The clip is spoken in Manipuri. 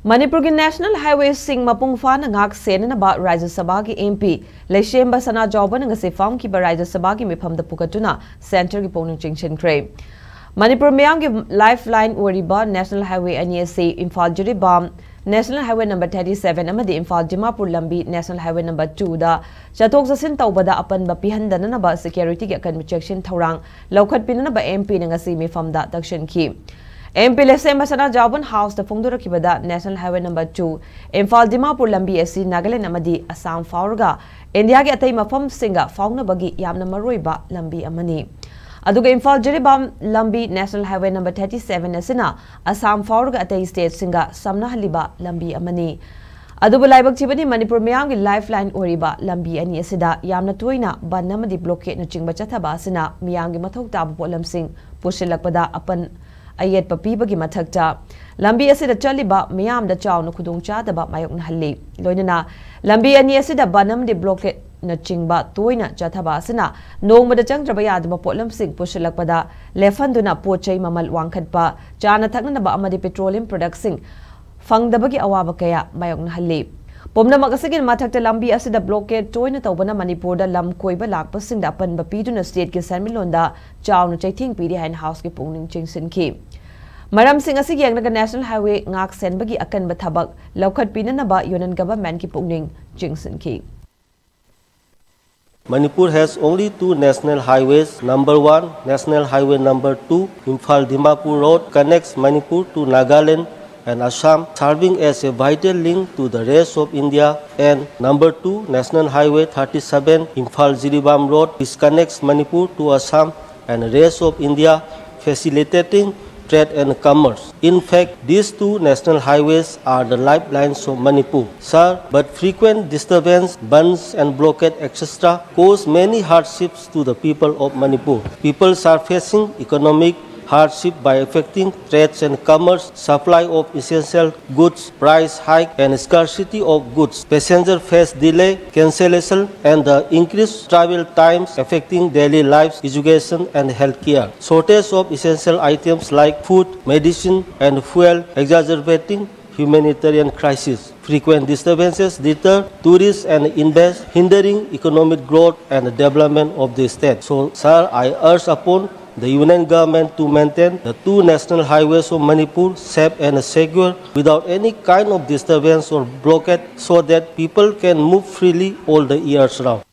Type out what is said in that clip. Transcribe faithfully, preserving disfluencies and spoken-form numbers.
ꯃꯅꯤꯄꯨꯔꯒꯤ ꯅꯦꯁꯅꯦꯜ ꯍꯥꯏꯋꯦꯁꯤꯡ ꯃꯄꯨꯡ ꯐꯥꯅ ꯉꯥꯛ ꯁꯦꯟꯅꯅꯕ ꯔꯥꯖ꯭ꯌ ꯁꯚꯥꯒꯤ ꯑꯦꯝ ꯄꯤ ꯂꯩꯁꯦꯝꯕ ꯁꯅꯥꯖꯥꯎꯕꯅ ꯉꯁꯤ ꯐꯝꯈꯤꯕ ꯔꯥꯖ꯭ꯌ ꯁꯚꯥꯒꯤ ꯃꯤꯐꯝꯗ ꯄꯨꯈꯠꯇꯨꯅ ꯁꯦꯟꯇꯔꯒꯤ ꯄꯨꯛꯅꯤꯡ ꯆꯤꯡꯁꯤꯟꯈ꯭ꯔꯦ꯫ ꯃꯅꯤꯄꯨꯔ ꯃꯤꯌꯥꯝꯒꯤ ꯂꯥꯏꯐ ꯂꯥꯏꯟ ꯑꯣꯏꯔꯤꯕ ꯅꯦꯁꯅꯦꯜ ꯍꯥꯏꯋꯦ ꯑꯅꯤ ꯑꯁꯤ Imphal Jiribam national highway number thirty seven ꯑꯃꯗꯤ ꯏꯝꯐꯥꯜ ꯗꯤꯃꯥꯄꯨꯔ ꯂꯝꯕꯤ ꯅꯦꯁꯅꯦꯜ ꯍꯥꯏꯋꯦ ꯅꯝꯕꯔ twoꯗ ꯆꯠꯊꯣꯛ ꯆꯠꯁꯤꯟ ꯇꯧꯕꯗ ꯑꯄꯟꯕ ꯄꯤꯍꯟꯗꯅꯅꯕ ꯁꯦꯀ꯭ꯌꯨꯔꯤꯇꯤꯒꯤ ꯑꯀꯟꯕ ꯆꯦꯛꯁꯤꯟ ꯊꯧꯔꯥꯡ ꯂꯧꯈꯠꯄꯤꯅꯅꯕ ꯑꯦꯝ ꯄꯤꯅ ꯉꯁꯤ ꯃꯤꯐꯝꯗ ꯇꯛꯁꯤꯟꯈꯤ꯫ ꯑꯦꯝ ꯄꯤ ꯂꯩꯁꯦꯝꯕ ꯁꯅꯥꯖꯥꯎꯕꯟ ꯍꯥꯎꯁꯇ ꯐꯣꯡꯗꯣꯔꯛꯈꯤꯕꯗ national highway number two Imphal Dimapur ꯂꯝꯕꯤ ꯑꯁꯤ ꯅꯥꯒꯥꯂꯦꯟ ꯑꯃꯗꯤ ꯑꯁꯥꯝ ꯐꯥꯎꯔꯒ ꯏꯟꯗꯤꯌꯥꯒꯤ ꯑꯇꯩ ꯃꯐꯝꯁꯤꯡꯒ ꯐꯥꯎꯅꯕꯒꯤ ꯌꯥꯝꯅ ꯃꯔꯨꯑꯣꯏꯕ ꯂꯝꯕꯤ ꯑꯃꯅꯤ꯫ ꯑꯗꯨꯒ ꯏꯝꯐꯥꯜ ꯖꯤꯔꯤꯕꯥꯝ ꯂꯝꯕꯤ national highway number thirty seven ꯑꯁꯤꯅ ꯑꯁꯥꯝ ꯐꯥꯎꯔꯒ ꯑꯇꯩ ꯁ꯭ꯇꯦꯠꯁꯤꯡꯒ ꯁꯝꯅꯍꯜꯂꯤꯕ ꯂꯝꯕꯤ ꯑꯃꯅꯤ꯫ ꯑꯗꯨꯕꯨ ꯂꯥꯏꯕꯛ ꯊꯤꯕꯗꯤ ꯃꯅꯤꯄꯨꯔ ꯃꯤꯌꯥꯝꯒꯤ ꯂꯥꯏꯐ ꯂꯥꯏꯟ ꯑꯣꯏꯔꯤꯕ ꯂꯝꯕꯤ ꯑꯅꯤ ꯑꯁꯤꯗ ꯌꯥꯝꯅ ꯇꯣꯏꯅ ꯕꯟ ꯑꯃꯗꯤ ꯕ꯭ꯂꯣꯀꯦꯠꯅꯆꯤꯡꯕ ꯆꯠꯊꯕ ꯑꯁꯤꯅ ꯃꯤꯌꯥꯝꯒꯤ ꯃꯊꯧ ꯇꯥꯕ ꯄꯣꯠꯂꯝꯁꯤꯡ ꯄꯨꯁꯤꯜꯂꯛꯄꯗ ꯑꯄꯟ ꯑꯌꯦꯠꯄ ꯄꯤꯕꯒꯤ ꯃꯊꯛꯇ ꯂꯝꯕꯤ ꯑꯁꯤꯗ ꯆꯠꯂꯤꯕ ꯃꯤꯌꯥꯝꯗ ꯆꯥꯎꯅ ꯈꯨꯗꯣꯡꯆꯥꯗꯕ ꯃꯥꯌꯣꯛꯅꯍꯜꯂꯤ꯫ ꯂꯣꯏꯅꯅ ꯂꯝꯕꯤ ꯑꯅꯤ ꯑꯁꯤꯗ ꯕꯟ ꯑꯃꯗꯤ ꯕ꯭ꯂꯣꯀꯦꯠꯅꯆꯤꯡꯕ ꯇꯣꯏꯅ ꯆꯠꯊꯕ ꯑꯁꯤꯅ ꯅꯣꯡꯃꯗ ꯆꯪꯗ꯭ꯔꯕ ꯌꯥꯗꯕ ꯄꯣꯠꯂꯝꯁꯤꯡ ꯄꯨꯁꯤꯜꯂꯛꯄꯗ ꯂꯦꯞꯍꯟꯗꯨꯅ ꯄꯣꯠ ꯆꯩ ꯃꯃꯜ ꯋꯥꯡꯈꯠꯄ, ꯆꯥꯅ ꯊꯛꯅꯅꯕ ꯑꯃꯗꯤ ꯄꯦꯇ꯭ꯔꯣꯂꯤꯌꯝ ꯄ꯭ꯔꯗꯛꯁꯤꯡ ꯐꯪꯗꯕꯒꯤ ꯑꯋꯥꯕ ꯀꯌꯥ ꯃꯥꯌꯣꯛꯅꯍꯜꯂꯤ꯫ ꯄꯨꯝꯅꯃꯛ ꯑꯁꯤꯒꯤ ꯃꯊꯛꯇ ꯂꯝꯕꯤ ꯑꯁꯤꯗ ꯕ꯭ꯂꯣꯀꯦꯠ ꯇꯣꯏꯅ ꯇꯧꯕꯅ ꯃꯅꯤꯄꯨꯔꯗ ꯂꯝ ꯀꯣꯏꯕ ꯂꯥꯛꯄꯁꯤꯡꯗ ꯑꯄꯟꯕ ꯄꯤꯗꯨꯅ ꯁ꯭ꯇꯦꯠꯀꯤ ꯁꯦꯟꯃꯤꯠꯂꯣꯟꯗ ꯆꯥꯎꯅ ꯆꯩꯊꯦꯡ ꯄꯤꯔꯤ ꯍꯥꯏꯅ ꯍꯥꯎꯁꯀꯤ ꯄꯨꯛꯅꯤꯡ ꯆꯤꯡꯁꯤꯟꯈꯤ꯫ ꯃꯔꯝꯁꯤꯡ ꯑꯁꯤ ꯌꯦꯡꯂꯒ ꯅꯦꯁꯅꯦꯜ ꯍꯥꯏꯋꯦ ꯉꯥꯛ ꯁꯦꯟꯕꯒꯤ ꯑꯀꯟꯕ ꯊꯕꯛ ꯂꯧꯈꯠꯄꯤꯅꯅꯕ ꯌꯨꯅꯤꯌꯟ ꯒꯚꯔꯟꯃꯦꯟꯠꯀꯤ ꯄꯨꯛꯅꯤꯡ ꯆꯤꯡꯁꯤꯟꯈꯤ꯫ Manipur has only two national highways. Number one, National Highway number two, Imphal Dimapur Road, connects Manipur to Nagaland and Assam, serving as a vital link to the rest of India. And number two, National Highway thirty-seven, Imphal Jiribam Road, which connects Manipur to Assam and rest of India, facilitating trade and commerce. In fact, these two national highways are the lifelines of Manipur. Sir, but frequent disturbance, bands and blockade, et cetera cause many hardships to the people of Manipur. People are facing economic hardship by affecting trades and commerce, supply of essential goods, price hike and scarcity of goods. Passenger face delay, cancellation and the increased travel times affecting daily lives, education and healthcare. Shortage of essential items like food, medicine and fuel exacerbating humanitarian crisis. Frequent disturbances deter tourists and invest, hindering economic growth and development of the state. So, sir, I urge upon the Union Government to maintain the two national highways of Manipur safe and secure without any kind of disturbance or blockade so that people can move freely all the years round.